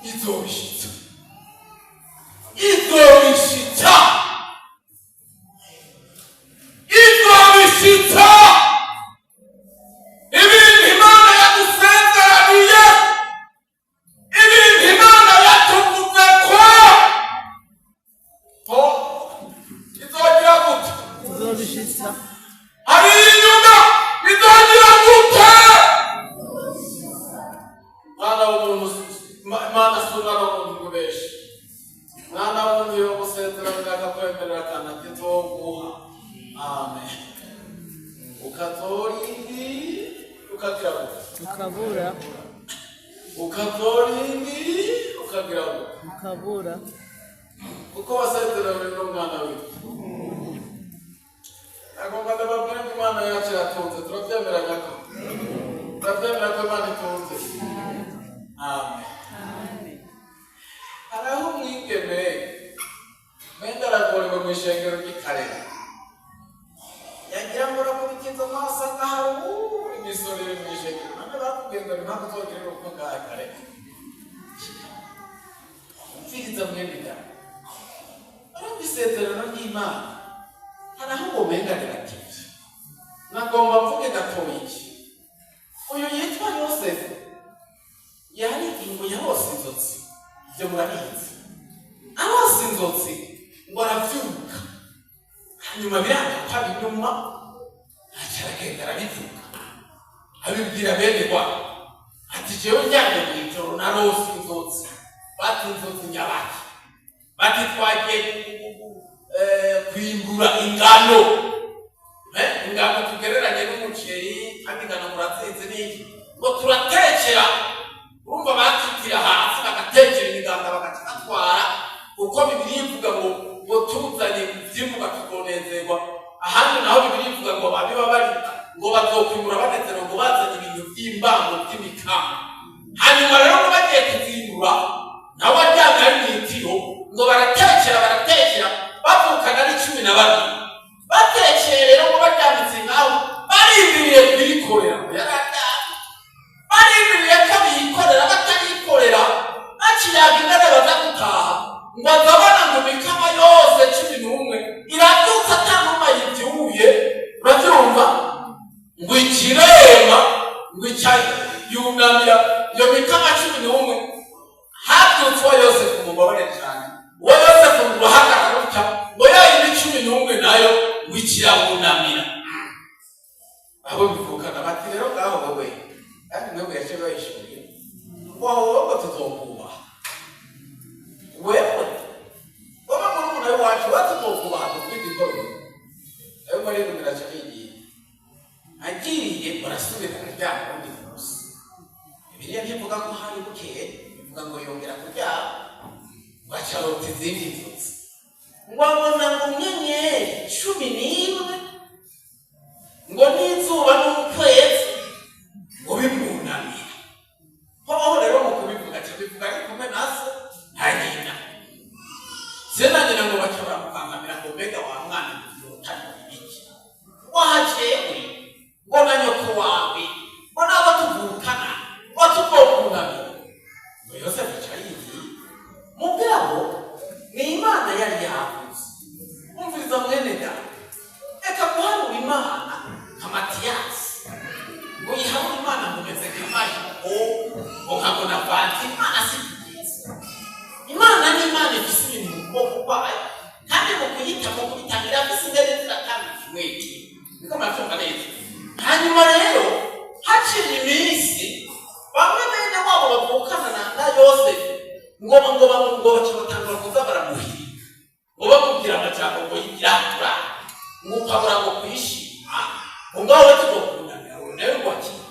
Izobishitsa, izobishitsa, izobishitsa. Ibintu Imana yadusezeraniye, ibintu Imana yatuvuze ko izogira gute? Izobishitsa. Hari inyuma, izogira gute? Mwana w'umuntu, Imana si umwana w'umuntu ngo ubeshe. Mwana w'umuntu, iyo gusezeranira akakwemerera kandi ati nzoguha, amen, ukazorindi ukagira gute? Ukabura. Ukazorindi ukagira gute? Ukabura. Kuko wasezeraniwe n'umwana wiwe. Agomba ndababwira ko Imana yacu iratunze. Turabyemeranya ko, turabyemera ko Imana itunze, amen. Hari aho umwigeme wenda aragorewe mu ishengero ry'ikarere, yagira ngo urakurikiza amaso, ahari imisoro iri mu ishengero. None bakubwiye ngo impamvu uzogirira ubukwe ngaha kare? Umviriza mwene data, urumva isezerano ry'Imana hari aho womenga rirativye. Nagomba mvuge gatoya iki: uyu yitwa Yosefu yari ngo yarose inzozi, ibyo murabizi. Arose inzozi ngo aravyuka, hanyuma biranga ko abinyuma, aca aragenda arabivuga, abibwira bene wabo ati: "Jewe njyanye mw'ijoro narose inzozi." Bati: "Inzozi nyabaki?" Bati: "Twagiye kwimbura ingano." Ingano tugereranye n'umuceri, kandi ingano murazinze n'iki. Ngo turatekera, urumva bakitira hasi bagatekera imiganda, bagaca batwara, kuko Bibiliya ivuga ngo tuzanye ivyimbuka tukonezerwa. Ahandi naho Bibiliya ivuga ngo babiba bari ngo bazokwimbura banezerewe, ngo bazanye ibintu vy'imbango vy'imikama. Hanyuma rero ngo bagiye kuzimbura, nawe aryamye ari mw'itiro, ngo baratekera, baratekera, bavukana ari 12. Batekeye rero, ngo baryamitse nkaho barindiriye kuyikorera, ngo yararyamye, barindiriye ko biyikorera, batarikorera, bakiyaga ingene baza gutaha, ngo azabona ngo imikama yose 11 irabyutse ata n'umwe ayivyuye. Uravyumva? Ngo ikirema, ngo ica yunamira iyo mikama 11. Habyutse uwa Yosefu, mubabare cyane, uwa Yosefu ngo urahagarara gutya, ngo ya yindi 11 nayo ngo ikirawunamira. Abo bivukana bati: "Rero ngaho wewe," kandi mwebwe yaciye bayishuriye, ngo aho wowe ngo tuzokubaha, wewe wowe murumuna w'iwacu, we tuzokubaha dutwite itorero. Ayo muri biraca bigiye, agiye barasubira araryama uwundi munsi. Bibiliya ntivuga ko hari bukeye, ivuga ngo yongera kuryama, ngo acarota izindi nzozi, ngo abona ngo inyenyeri 11, ngo n'izuba n'ukwezi ngo bimwunamira. Hoho rero mu kubivuga aca bivuga ari kumwe na se na nyina. Se na nyina ngo baca baramukankamira ngo: "Mbega wa mwana, ngo ibiki wajewe, ngo na nyoko wawe, ngo n'abo tuvukana, ngo tuzokunamira?" Ngo Yosefu aca yigiye, mugabo ni Imana yari yavuze. Umviriza mwene data, reka guhanura Imana nka Matiyasi, ngo yihanure Imana ngo umeze nka Mariko, ngo nka Bonavanti. Imana si byiza. Imana ni Imana ifise ibintu mu kuboko kwayo, kandi mu kuyita, mu kubitangira, afise ingene ziratanga kimwe kimwe. Niko murabyumva neza? Hanyuma rero haciye iminsi, bamwe bene wabo bavukana na Yosefu ngo baca batangura kuza baramuhiga, ngo bamubwira amajambo ngo y'ibiratura, ngo ukabura ngo kwishima, ngo ngaho tuzokunamira, ngo nawe ngo akiri.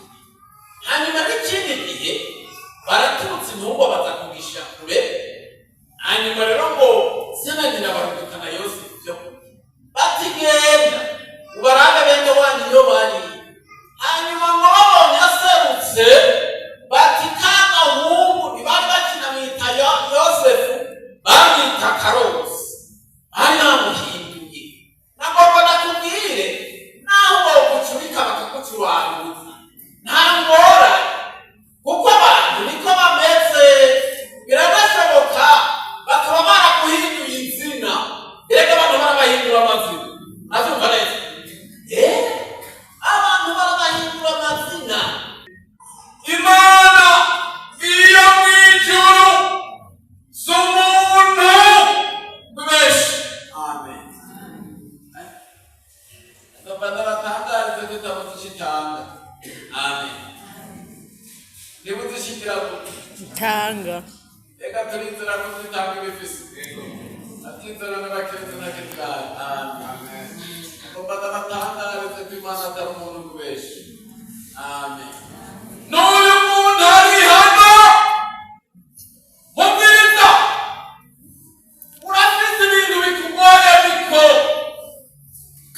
Hanyuma n'ikindi gihe baraturutse intungwa, baza kugisha kure. Hanyuma rero ngo se na nyina barumvikana Yosefu ibyo kurya, bati: "Genda ubarabe bene wanyu iyo bari." Hanyuma ngo babonye aserutse, bati: "Ka gahungu." Ntibari bakinamwita Yosefu, bamwita Karosi, bari bamuhinduye. Nagomba nakubwire, naho bogucurika bakagucuranguza, nta ngorane, kuko abantu niko bameze. Reka turizera ko twitanga ibifise. Atizera n'abakenzi n'akitirayi. Amen. Ngomba ndabatangarize ko Imana atari umuntu kubesha. Amen. N'uyu muntu ari hano. Mubwiriza. Urafise ibintu bikugoye ariko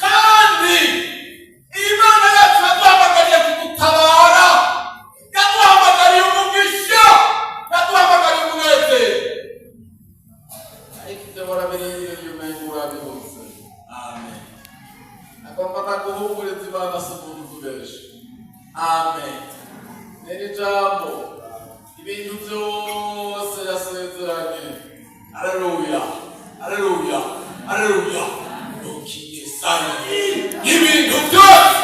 kandi Imana yacu yaduhamagariye kugutabara, yaduhamagariye umugisha, yaduhamagariye umunezero, ariko ibyo barabiriye umenga urabibuze. Amen. Agomba ndaguhumuriza, Imana si umuntu kubesha. Amen. N'iri jambo, ibintu byose yasezeranye, aleluya, aleluya, aleluya, ntukiyesaya. Ibintu byose,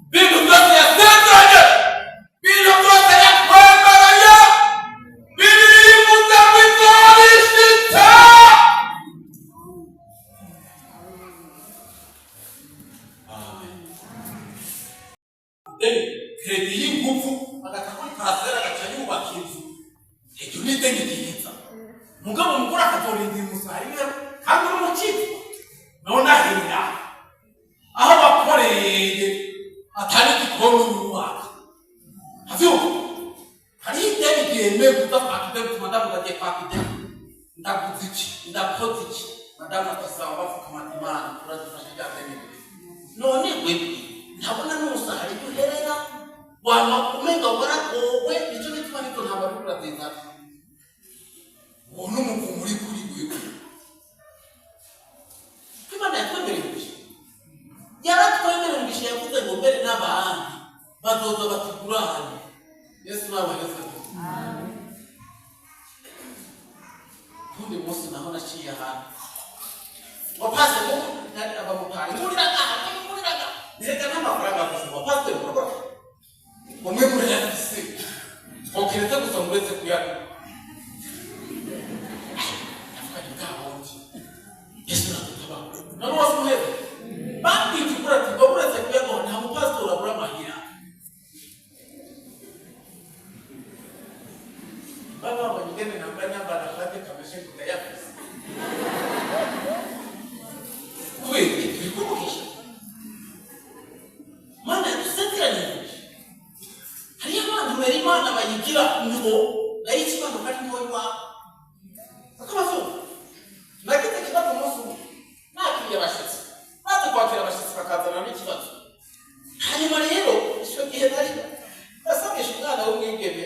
ibintu byose yasezeranye, ibintu byose yakwemereye, Bibiliya ivuze ngo izobishitse. Amen. Crédit y'ingufu, agaca kuri parcelle, agaca yubaka inzu, iryo ni ideni ryiza. Mugabo umugore akazorindira umusaruro kandi uri umukire, none ahera aho wakoreye atari igikoni wubaka avyumva. Hariho ideni ryemewe kuza kwaka ideni. Madamu, ndagiye kwaka ideni, ndaguze iki, ndakoze iki. Madamu atasaba bapfukama ati: "Imana turazifashe rya deni." None wewe ntabona n'umusahari uherera wama umenga waragowe. Nicyo gituma nibyo ntabwo ari urazizana. Uwo ni umuvumo uri kuri wewe. Imana yatwemereye umugisha, yaratwemereye umugisha. Yavuze ngo mbere n'abandi bazoza batugurane. Yesu nabaheze. Undi munsi naho naciye ahantu ngo pase ngo abamotari muriraga, muriraga, reka n'amafaranga afise ngo pasiteri murakora umwe murayafise, ngo keretse gusa muretse kuyanywa. Ndavuga ni bwa bundi Yesu nadutabara. None wose umuheze bambwije ukuri ati ngo muretse kuyanywa, nta mupasitori abura amahira. Baba babonye ingene nambaye, nambara kandi kameshe ngo ndayafise kubera iki? Turi kumugisha. Mana yadusezeraniye umugisha. Hariyo abantu rero Imana bayigira ngo nayo ikibazo ko ari ntoya iwabo akabazo. Nagize ikibazo umunsi umwe, nakiriye abashitsi, baza kwakira abashitsi bakazana n'ikibazo. Hanyuma rero icyo gihe nari nasabisha umwana w'umwigeme.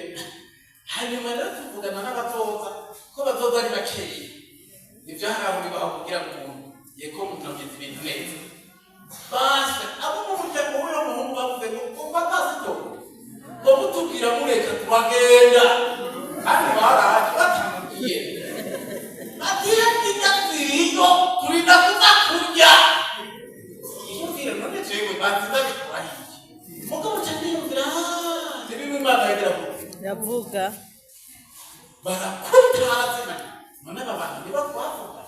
Hanyuma rero tuvugana n'abatoza ko bazoza ari bakeya. Ibyo hari aho bibaho kugira ngo umuntu yeko umuntu ibintu neza. Basi abo mu muryango w'uyo muhungu bavuze ngo kumva pasito ngo mutubwira mureka turagenda, kandi baraje batamubwiye. Ati hirya ziriyo, turinda kuza kurya. Iyumvire none jewe banzi babikora iki? Mugabo ca niyumvira: "Ah, ni bimwe Imana yagira ngo Yavuga. Barakutazi none aba bantu niba twavuga."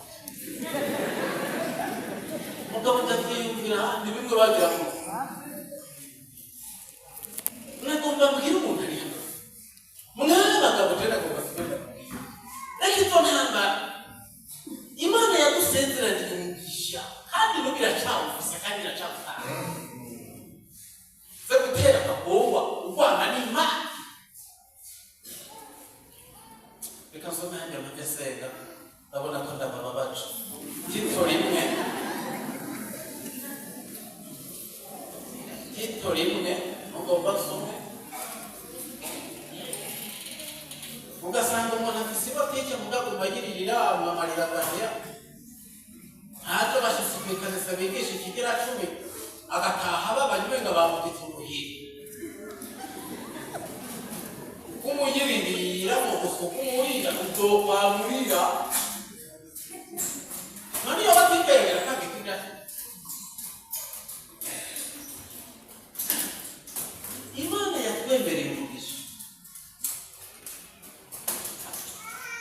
Mugabo ndavyiyumvira, ni bimwe bagira ngo nagomba mbwira umuntu ari hano. Mwana bagabo, je nagomba sibenda kubwira, reka izo ntambara. Imana yadusezeranije umugisha kandi n'ubu iracawufise kandi iracawutanga. Ze gutera akagorwa urwana n'Imana. Reka nsome hanyuma mpave senga, ndabona ko ndabababaje. Tito 1, Tito 1, mugomba nsome. Ugasanga umuntu afise ibotike, mugabo yiririra amarira agahera. Ntaco bashitsi kw'ikanisa bigisha ikigira cumi, agataha babaye umenga bamugize uruhiri. Kumuyiririra mu gusuka umurira uzokwamurira. None iyo batigendera kandi kigira Imana yatwemereye umugisha.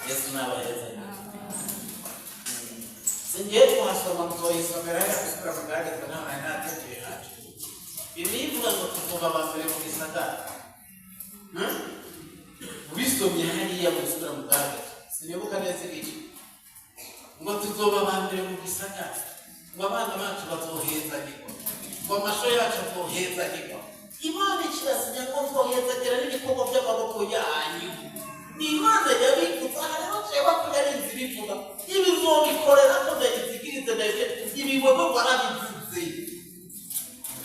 Yesu nabaheza. Singiye kuhasoma, muzoyisomera gusubira mu byagezwe. Ntaho nari nateguye haje. Bibiliya ivuga ngo tuzoba aba mbere mu gisagara. Ubisomye hariya mu gusubira mu byagezwe. Sinibuka neza igice. Ngo tuzoba aba mbere mu gisagara, ngo abana bacu bazohezagirwa, ngo amasho yacu azohezagirwa. Imana ikirasinya ngo nzohezagira n'ibikorwa by'amaboko yanyu. Ni Imana yabivuze. Aha rero jewe ko yarinze ibivuga, ibi nzobikorera ko ndayizigirize, ndayike ibi. Wewe warabivuze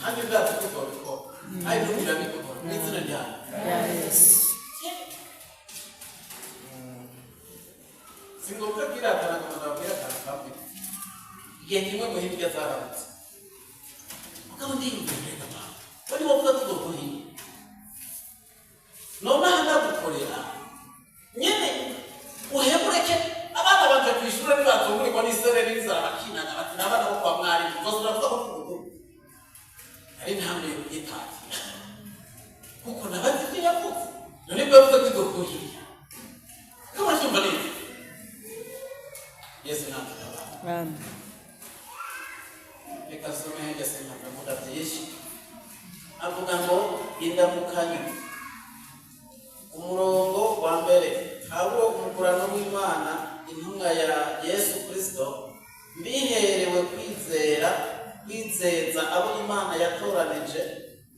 kandi ndazi ko uzobikora, kandi ntubirabikora mu izina ryawe rya Yesu. Si ngombwa kwiratana ngo ndababwire akantu kamwe. Igihe kimwe ngo hirya zaramutse, mugabo ndiyumvira, reka mama, wari wavuga ko uzoguhira, nonaha ndagukorera nyene uhemureke abana banje kw'ishure, nibatungurikwa n'isereri n'inzara bakinana bati n'abana bo kwa mwarimu, uzosubira kuvuga ko tugugu ari intambwe yo kuyitatira, kuko nabazi ibyo yavuze. None bwo yavuze ko izokuhira, kama cyumva neza. Yesu natutabara. Amen. Reka nsome hirya, sinkavuga byinshi. Avuga ngo indamukanyo, umurongo wa mbere: Pawulo, umugurano w'Imana, intumwa ya Yesu Kristo, mbiherewe kwizera, kwizeza abo Imana yatoranije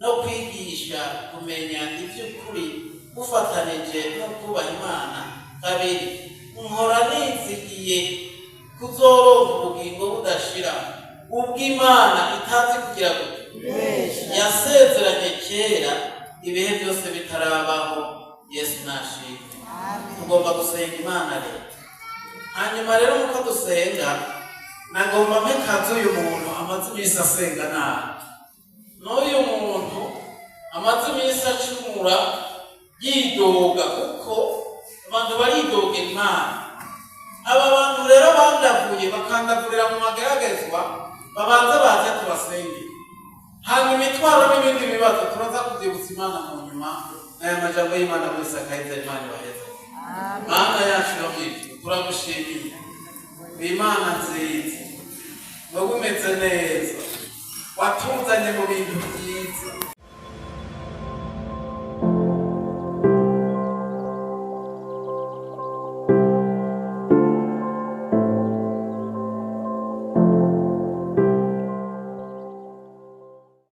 no kwigisha kumenya iby'ukuri gufatanije no kubaha Imana. Kabiri, nkora nizigiye kuzoronka ubugingo budashira, ubw'Imana itazi kugira gute yasezeranye kera ibihe byose bitarabaho. Yesu nashimwe. Tugomba gusenga Imana rero. Hanyuma rero muko dusenga, nagomba mpe kazi uyu muntu amaze iminsi asenga nabi, n'uyu muntu amaze iminsi acumura yidoga, kuko abantu baridoga Imana. Aba bantu rero bandavuye bakandavurira mu mageragezwa, babanze baze tubasenge, hanyuma imitwaro n'ibindi bibazo turaza kubyibutsa Imana mu nyuma. N'aya majambo y'Imana wese akaheza. Imana ibaheza. Mana yacu yo mw'ijuru, turagushimiye. Imana nziza, wowe umeze neza, watuzanye mu bintu.